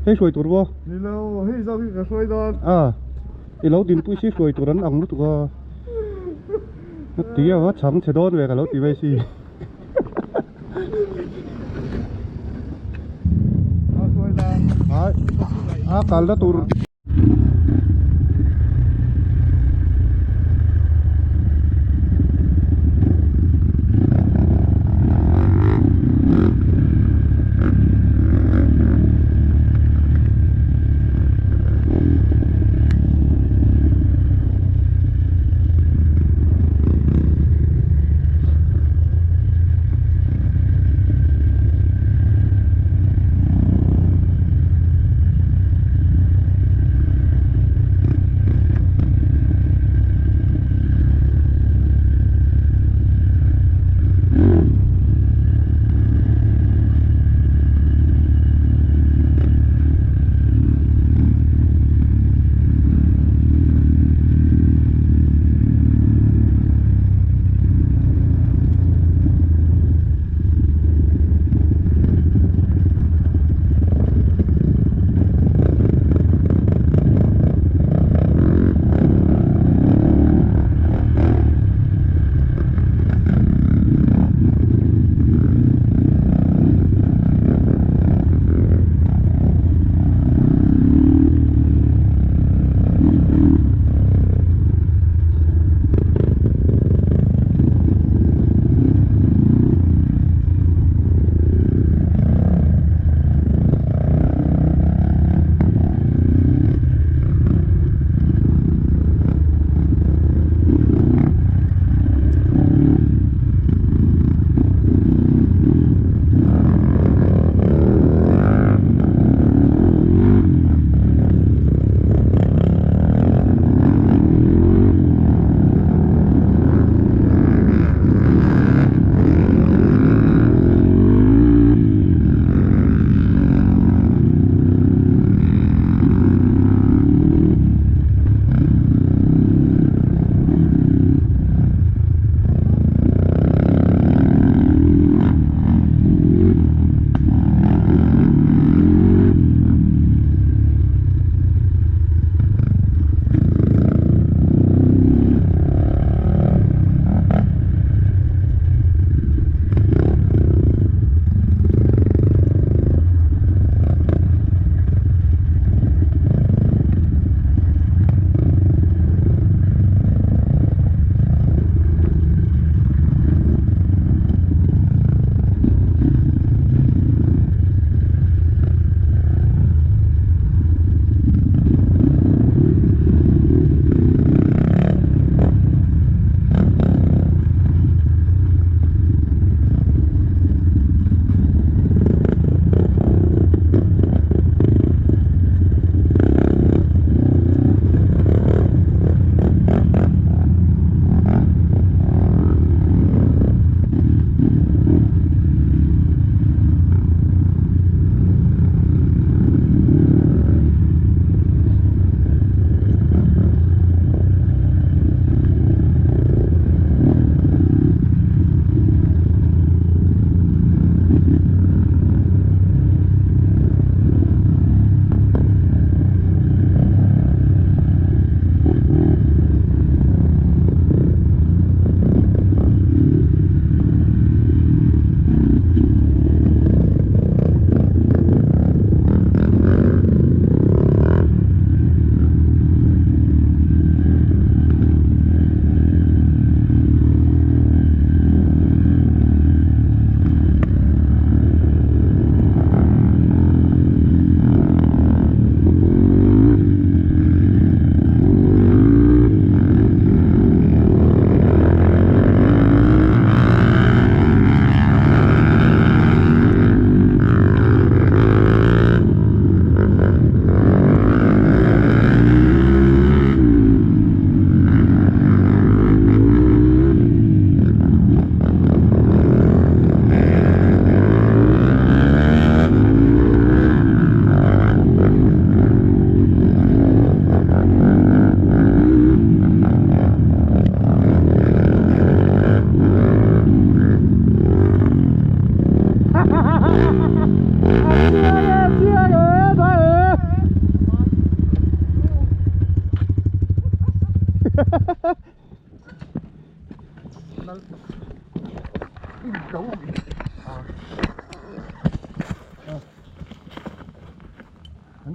Hei hruai tur maw? Ni lo, hei zawk hi ka hruai dawn. A, i lo dinpui si hruai tur an ang lutuk a. Ti a va chhang chhe dawn ve ka lo ti mai si. A kalna tur.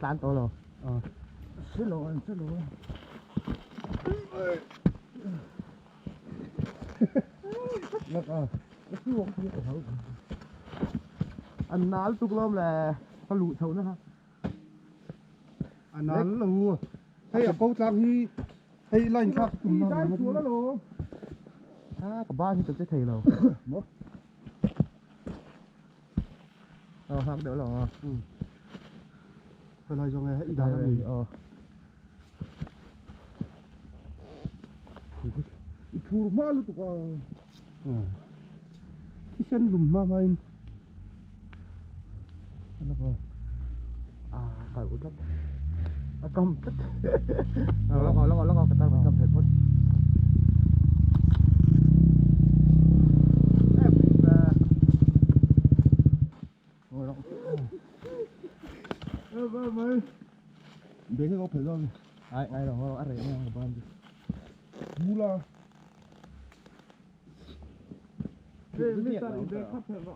tlan tawh lo. Hre lo an hre lo. An nal tuk lawm le ka luh chho na kha. A nal lo. Hei a ko tlang hi hei line thlak tum na dai sual alawm. A ka ban hi ka che thei lo. Maw? Ờ hak deuh lo. Helai zawng e i dan a ni. Ờ. I phur hma lutuk a. Thisen lum hma hma in. A kal u tlat. A kam tlat. Lawk lawk lawk ka tar kam phet phawt. Ai ngai lo a reh mai ang ka ban chu.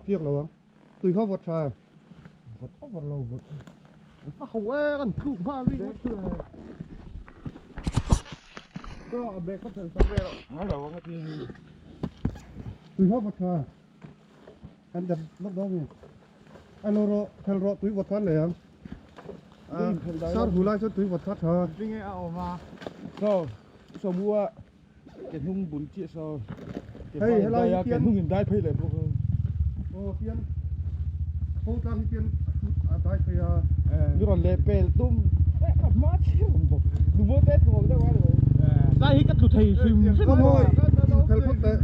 Piak lo ang. Tui kha vawt tha. Vawt over lo vawt. A ho e kan tluk hma ri ngawt chu le. Tui kha vawt tha. Kan dep lawk dawn nge. A lo rawh phel rawh tui vawt khan lei ang. Sar hu lai chuan tui vawt kha tha. Tinge a awm a. Saw sawmua ke hnung bul chiah saw ke Hei hma helai in dai a hi ke pian hnung in dai phei leh bawk a. Aw pian ho tlang hi pian a thut a dai phei a. Ni rawn leh pel tum a hma chiah awm bawk. Numawi te tlu ang deuh a ni mai. Lai hi ka tlu thei hrim hrim Ka mawi in phel phawt teh.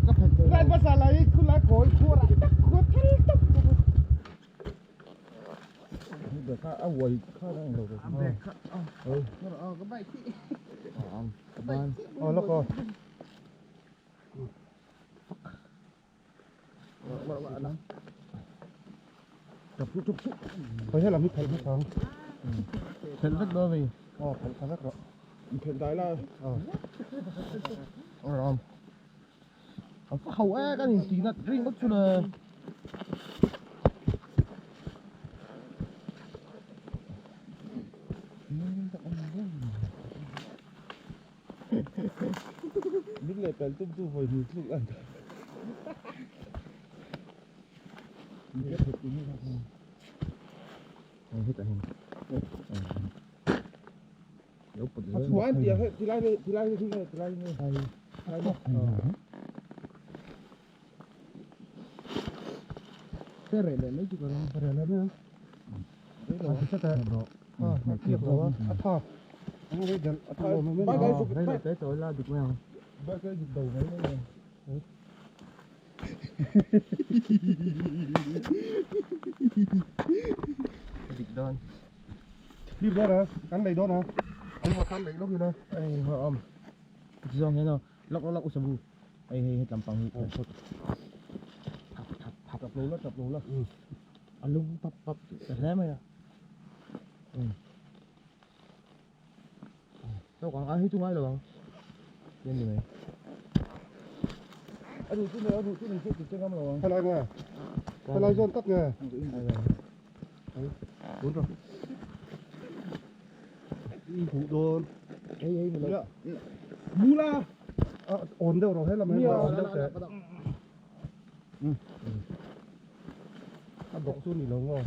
Ka phel tawh lo. Lai hmasa lai hi khulai kawi khuar ah tak khuar thal tak bawk a. Bag a uai kha a englo ve. A bag kha a ka bike hi. Aw lawk aw. Khawi helam hi phelh hmasa ang. Phelh vek dawn mi. Aw phelh tha vek rawh. Phelh dai la. Aw. Ram. A va ho e kan in tih nat ring ngawt chu le. Min leh pel tum tu vawi hnih tluk an Đi đó hả? Cắn lấy đó hả? Anh mà cắn lấy lúc gì đâu? Ai ho om. Zawng hian aw lawk lawk lawk u sabu hei hei hetlam pang hi kan phawt thap thap thap Chập lù la chập lù la. A lung pap pap ta hle mai a tawk ang a hei chu ngai lo ang tian ni mai. A duh chu nei a duh chu ni chu ti che ngam lo ang. Helai nge? Helai zawn tak nge? Đúng rồi. Hú đôn. Hei hei mi lo. Mula. À, ổn đâu rồi hết là mấy ổn đâu rồi. A dok chu ni lo ngo.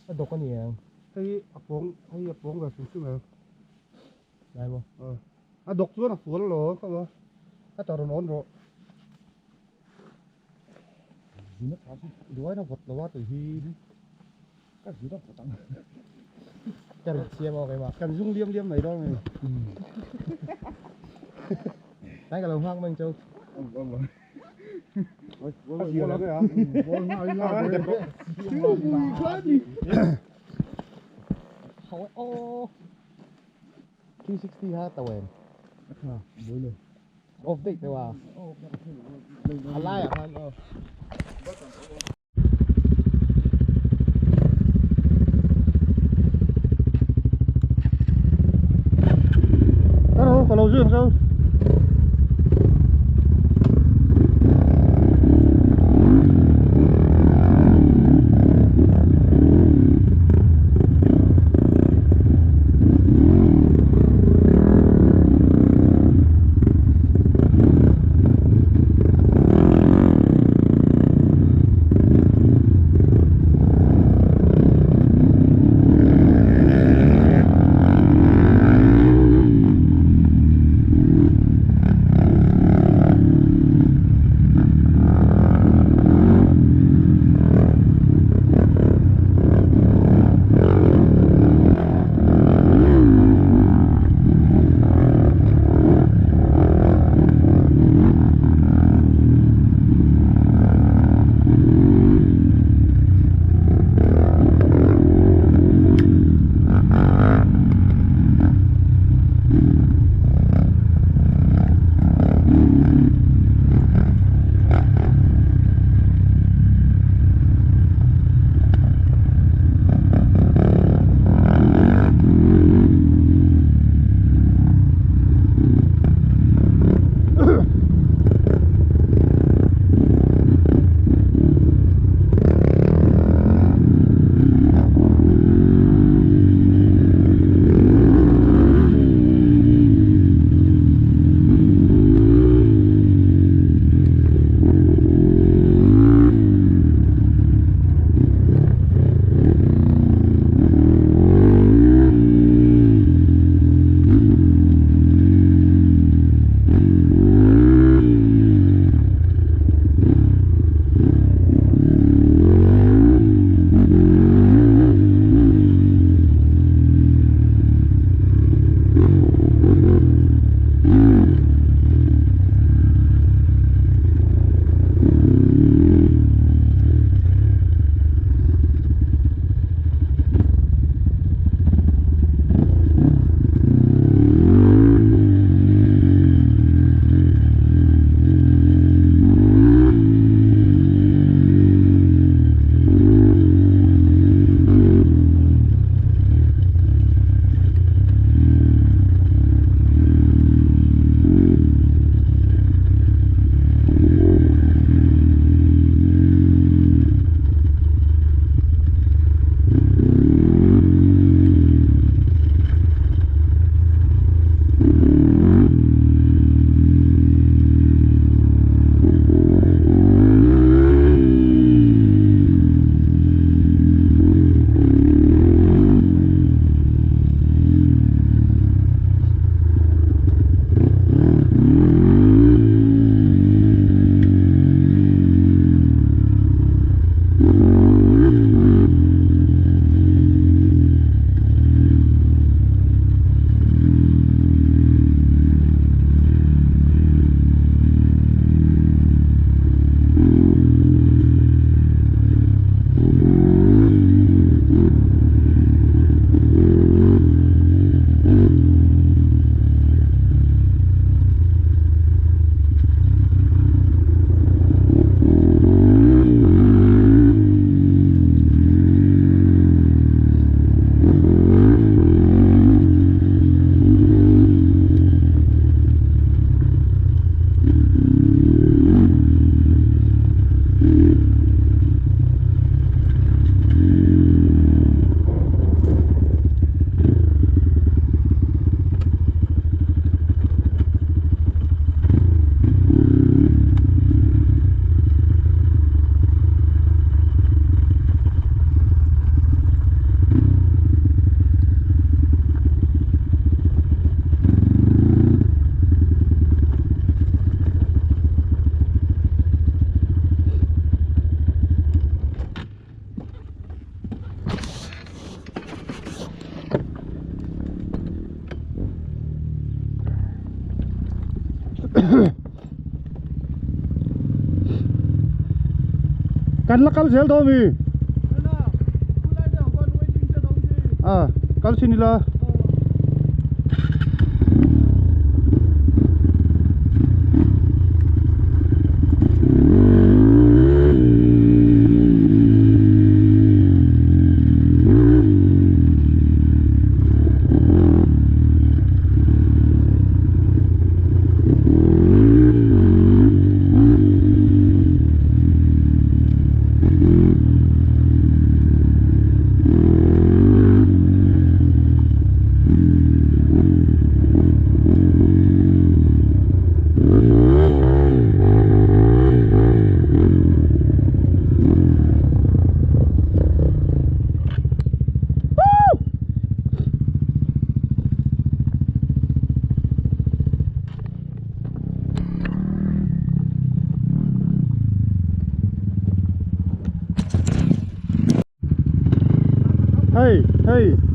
A dok a ni ang. Hei a pawng hei a pawng ve hrim hrim em. Lai maw? A dok chuan a fual lo ka ma. A ta rawn awn rawh. Duai na vawt lo a tui hi. Ka zin a vawt ang. Ka rit siam aw keimah. Kan zung liam liam mai dawn a ni. Tlai ka lo nghak mai ang chau. A zia lo a. Hau e aw. 360 ha tàu em. Off date teu a. A lai ah khan aw. Hello, ka lo zui ang chau. Kan la kal zel dawn mi? A kal chin ila. Hei hei.